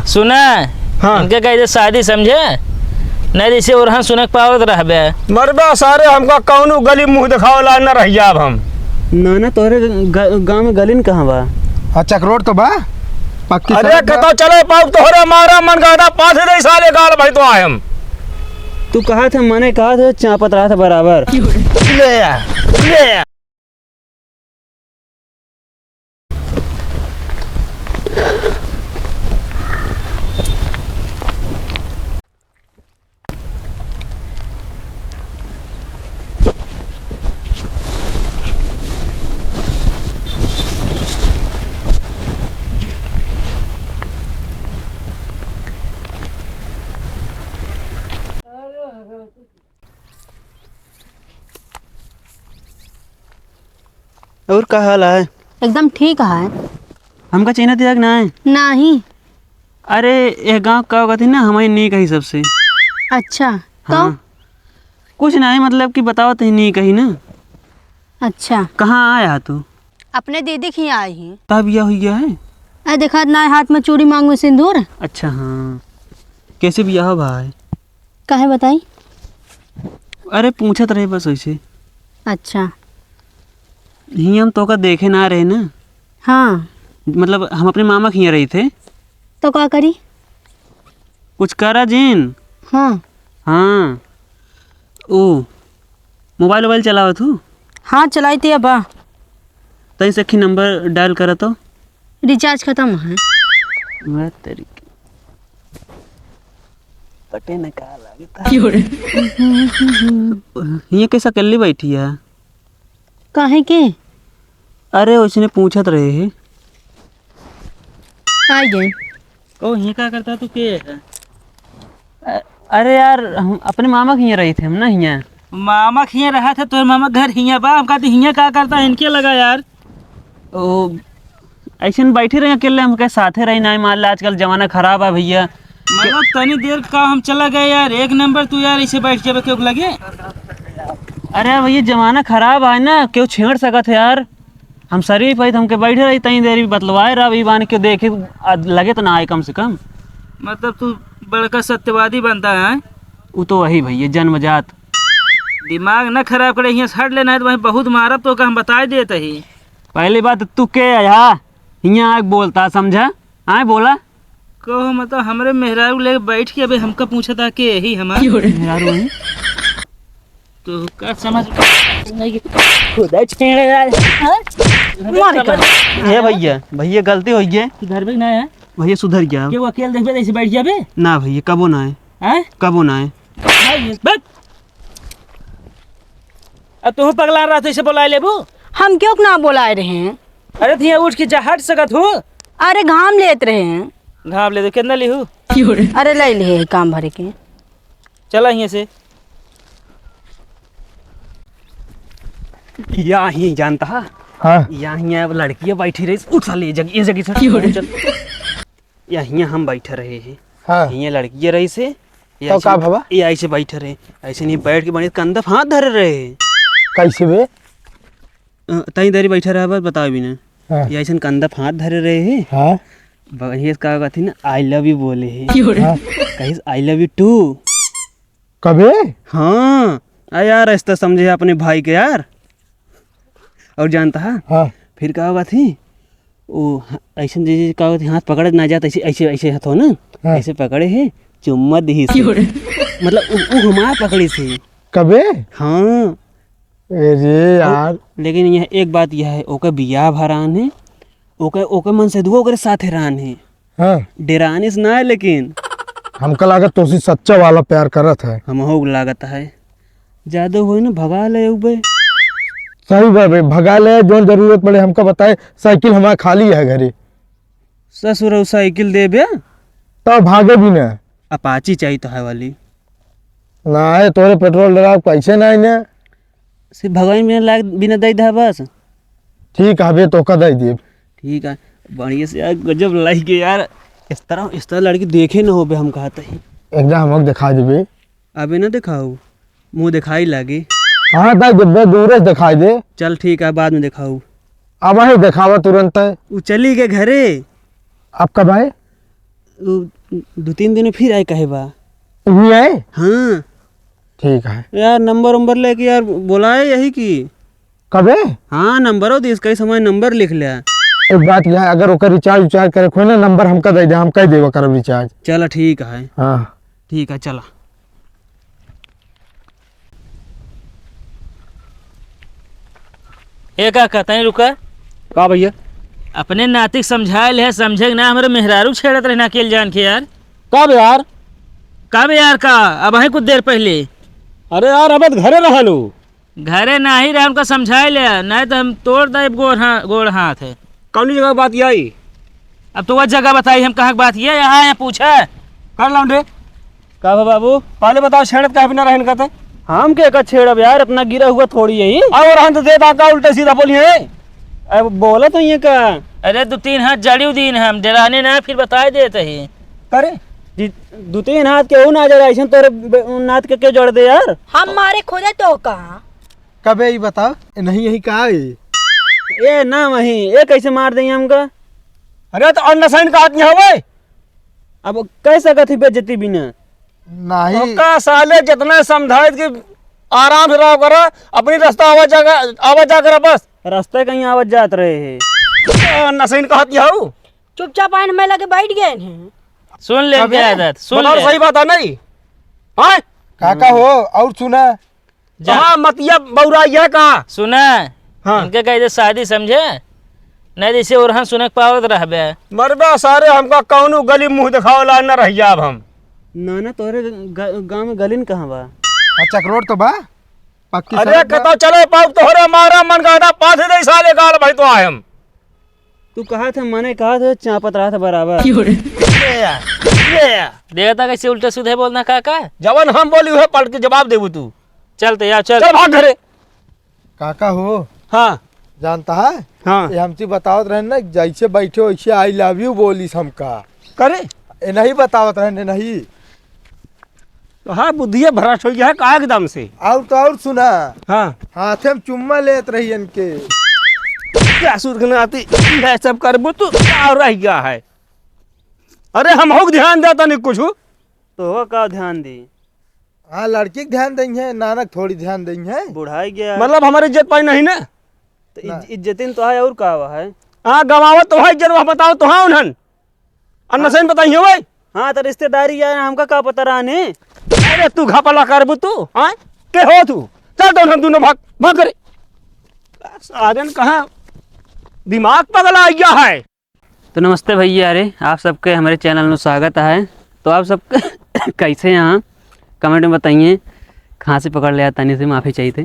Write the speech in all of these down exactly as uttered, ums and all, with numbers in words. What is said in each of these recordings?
सुना, हाँ। इनके कह दे शादी, समझे? नहीं, जैसे ओरहन सुने के पावत रहबे। मरबे सारे, हमका कौनो गली मुँह देखावे ला न रह जाब हम। ना, ना, तोहरे ग-, ग-, गाँव में गली न कहाँ बा? हाँ, चकरोड तो बा, पक्की अरे, सड़क बा। कतौ चले पाउब तोहरे मारा मन का था, पाँच दे साले गाल भाई तो आए हम। तू कहा था, मने कहा था, चापत रहा था बराबर। ले आ, ले आ। और का हाल है? एकदम ठीक है। हमका चिन्हत है कि नाहीं? नाहीं। अरे, ये गाँव का कहती ना, हमारी नीक है सबसे। अच्छा, तो? हाँ। कुछ नाहीं, मतलब कि बताओ तो नीक है ना। अच्छा। कहाँ आया तू? अपने दीदी के यहाँ आई ही। का बियाह हुई गया है? अरे देखा ना, हाथ में चूड़ी, मांग में सिंदूर। अच्छा, हाँ। कैसे बियाह हो भाई? काहे बताई? अरे पूछत रहे बस वैसे। अच्छा। हियाँ हम तोका देखे ना रहे ना। हाँ। मतलब हम अपने मामा के हियाँ रही थे। तो का करी? कुछ करा जिन। हाँ। हाँ। ओ, मोबाइल वोबाइल चलावत हूँ? हाँ, चलाई थी अब। तई से अखी नंबर डायल करा तो। रिचार्ज खत्म है। मैं तेरी के। पटे न का लागता। क्यों रे? ये कैसा कल्ली बैठी है? काहे के? अरे, उसने पूछत रहे है। आ गए। ओ, हियाँ का करता तू के है? अ-, अरे यार, हम अपने मामा के हियाँ रही थे हम ना हियाँ। मामा के हियाँ रहा था, तोर मामा घर हियाँ बा, हम कहते हियाँ का करता, इनके लगा यार। ओ, ऐसे न बैठे रहे अकेले, हम कहे साथे रही ना, मान ला आजकल जमाना खराब है भैया। मतलब तनी देर का हम चला गए यार, एक नंबर तू यार ऐसे बैठ जाबे क्यों लगे? अरे भैया जमाना खराब है ना, क्यों छेड़ सकत है यार। हम शरीफ है, तो हमके बैठे रही, तई देरी बतलवाए रहा, ई बान के देखे, आ, लगे तो ना आए कम से कम। मतलब तू बड़का सत्यवादी बनता है? उ तो वही भैया, जन्मजात। दिमाग न खराब करे, हियाँ से हट लेना है तो वहीं बहुत मारब तो का हम बताए देत ही। पहली बात तू के है, हाँ? हियाँ आके बोलता, समझा? आए बोला। कहो, मतलब, हमरे मेहरारू लेके बैठ के अबे हमका पूछता के यही हमार? क्यों रे? मेहरारू है? तो का समझ नहीं कि खुदा छेड़े यार। हाँ? मारे का? ए भैया, भैया गलती हो गई। सुधर भी ना है। भैया सुधर गया। के वो अकेले देखबे तो ऐसे बैठ जाबे? ना भैया, कबो ना है। हैं? कबो ना है। भाई, बस। अब तू पगला रहा तो इसे बुलाए लेबू? हम क्यों ना बुलाए रहे हैं? अरे, तो यहाँ उठ के जा, हट सकत हो। अरे, घाम लेत रहे हैं। घाम लेत, कितना लिहू? अरे, ले लिए काम भरे के। चला यहाँ से। या ही जानता है? हाँ। या ही अब लड़कियाँ बैठी रही, उठ साले, ये जगह, ये जगह से। चल। या हियाँ हम बैठे रहे हैं। हाँ। हियाँ लड़कियाँ रही से, ये तो ऐसे, का भवा? ये ऐसे बैठे रहे, ऐसे नहीं बैठ के बने कंधा पे हाथ धरे रहे। कैसे बे? अ, तई देरी बैठा रहा, बस बताओ भी ना। हाँ। ये ऐसे कंधा पे हाथ धरे रहे हैं। हाँ। बढ़िया से का कहती ना, "I love you" बोले हैं। हाँ। कहिस, "I love you too।" कबे? हाँ। आ यार, ऐसा समझे अपने भाई के यार। और जानता है? हाँ। फिर का होगा थी? वो ह-, ऐसे जैसे का होगा थी, हाथ पकड़ ना जाता, ऐसे, ऐसे, ऐसे हाथ हो ना, हाँ। ऐसे पकड़े है, चुम्मा दी से। मतलब, उ, उ हमार पकड़ी से। कबे? हाँ। अरे और यार। लेकिन यह एक बात यह है, ओकर बियाह भरान है, ओकर, ओकर मन से दुआ ओकरे साथ हैरान है। हाँ। डेरानिस ना है लेकिन। हमका लागत तोसी सच्चा वाला प्यार करत है। हमहू लागत है। ज्यादा होई ना, भगा ले अउबे। सही बा बे, भगा ले, जौन जरूरत पड़े हमका बताए। साइकिल हमार खाली है घरे। ससुर, उ साइकिल देबे? तब भागे भी ना। अपाची चाहिए तो है वाली। ना है, तोरे पेट्रोल डराव पैसे ना है ना। से भगवान बिना लाग, बिना दे दे बस। ठीक है बे, तोका दे देब। ठीक है, बढ़िया से यार, गजब लाइक है यार। इस तरह, इस तरह लड़की देखे न होबे, हम कहते हैं। एक दा हमक दिखा देबे। अबे ना दिखाऊ, मुँह दिखाई लागे। हाँ, दे देबे, दूरे से दिखाई दे। चल ठीक है, बाद में दिखाऊ। अब वही दिखावा तुरंत है। उ चली गए घरे। अब कब आए? उ, दो तीन दिन में फिर आए कहे बा। यहीं आए? हाँ। ठीक है। यार, नंबर उंबर लेके यार बोलाए यही की। कबे? हाँ, नंबरो दिस, कई समय नंबर लिख लिया। एक बात यह है, अगर ओकर recharge उचार्ज करे खोए ना, नंबर हमका दे दे, हम कह देबा करब recharge। चला, ठीक है। हाँ। ठीक है, चला। ए काका, तनी रुका। का भैया? अपने नाती के समझाए ले, समझे के ना, हमरे मेहरारू छेड़त रहे ना अकेल जान के यार। कब यार? कब यार का? अबहीं कुछ देर पहिले। अरे यार, अबे तो घरे रहन उ। घरे नाही रहे, उनका समझाए ले, नहीं तो हम तोड़ दे गोड़ हा-, गोड़ हाथ है। कौनी जगह बात यही? अब तो वह जगह बताई, हम कहाँ की बात ये, यहाँ, यहाँ पूछा। कर लौंडे। का हो बाबू? पहले बताओ, छेड़त काहे बिना रहन का ते? हम के का छेड़ब यार, अपना गिरा हुआ थोड़ी यही। और रहन तो दे दा का, उल्टे सीधा बोली है। अब बोला तो ये का? अरे, दो तीन हाथ जड़ी दीन हम, डराने ना, फिर बताए देते ही। करे? जी, दो तीन हाथ के हो ना जरा, ऐसे तोरे बे-, नाथ के क्यों जड़ दे यार? हम मारे खोजे तो का? कबे ई बता, नहीं यही का है? ए ना वही, ए कैसे मार देंगे हमका? अरे तो अन्न सैन का आदमी हवे। अब कह सकत ही बेइज्जती बिना। नहीं। ओका साले जितना समझाए कि आराम से रहो करा, अपनी रास्ता आवा जा, आवा जा करा बस। रास्ते कहीं आवत जात रहे हैं। अन्न सैन का आदमी हऊ। चुपचाप आइन में लगे बैठ गए हैं। सुन ले अबे, इनके आदत, सुन बताओ ले। सही बात है नहीं? हाँ? काका हो, और सुना? जा। कहाँ मतिया बौराई है का? सुना? हाँ। इनके कह दे शादी समझे? नहीं जैसे ओरहन सुने के पावत रहबे। मरबे सारे, हमका कौनो गली मुंह दिखावे ला न रह जाब हम। ना, ना, तोरे ग-, गाँव में गलिन कहाँ बा? हाँ, चकरोट तो बा, पक्की अरे सड़क बा। कतो चले पाउब तोहरे मारा मन का पाथे दे साले गाल भाई तो आए हम। तू कहा था, मने कहा था, चापत रहा था बराबर। ये, ये। देखता कैसे उल्टे सीधे बोलना काका? जवन हम बोली उहे पलट के जवाब देबू तू। चल तो यार, चल। चल भाग घरे। काका हो। हाँ। जानता है? हाँ। ये हमसे बतावत रहे ना, जैसे बैठे वैसे I love you बोलिस हमका। करे? ये नहीं बतावत रहे, नहीं। तो हाँ, बुद्धिये भ्रष्ट हो गया है का एकदम से। और तो और सुना। हाँ। हाथे में चुम्मा लेत रही इनके। क्या सुध के नाती, ये सब करबू तू, क्या रह गया है? अरे हम हो ध्यान देता नहीं कुछ। तो हो का ध्यान दी? हाँ, लड़की के ध्यान देंगे, नानक थोड़ी ध्यान देंगे। बुढ़ाई गया। मतलब हमारी इज्जत पाई नहीं ना? तो इज-, ना। इज्जतिन तो है और का हुआ है? हाँ, गवावत तो है इज्जत, वह बताओ तो हाँ उन्हन। अन्ना हाँ। सही बताइए भाई। हाँ, तो रिश्तेदारी यार, हमका का पता रहने? अरे तू घपला करबू तू, हाँ? के हो तू? चल तो हम दोनों भाग, भाग करे। साजन कहाँ दिमाग पगला गया है? तो नमस्ते भैया, अरे आप सबके हमारे चैनल में स्वागत है। तो आप सब कैसे हैं? हाँ, कमेंट में बताइए। खांसी पकड़ लिया तनी से, माफ़ी चाहिए थे।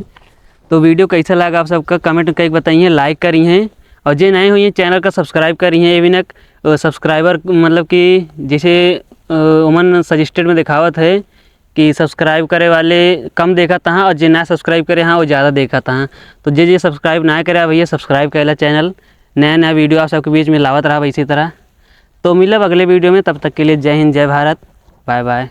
तो वीडियो कैसा लगा आप सबका कमेंट में कहीं बताइए, लाइक करिए और जे नए हुई हैं चैनल का सब्सक्राइब करिए। ये भी ना, अ, सब्सक्राइबर मतलब कि जैसे, अ, उमन सजेस्टेड में दिखावत है कि सब्सक्राइब करे वाले कम देखत हैं और जे ना सब्सक्राइब करे हैं वो ज़्यादा देखत हैं। तो जे जे सब्सक्राइब ना करे भैया सब्सक्राइब करेला चैनल, नया नया वीडियो आप सबके बीच में लावत रहा इसी तरह। तो मिलब अगले वीडियो में, तब तक के लिए जय हिंद, जय भारत, बाय बाय।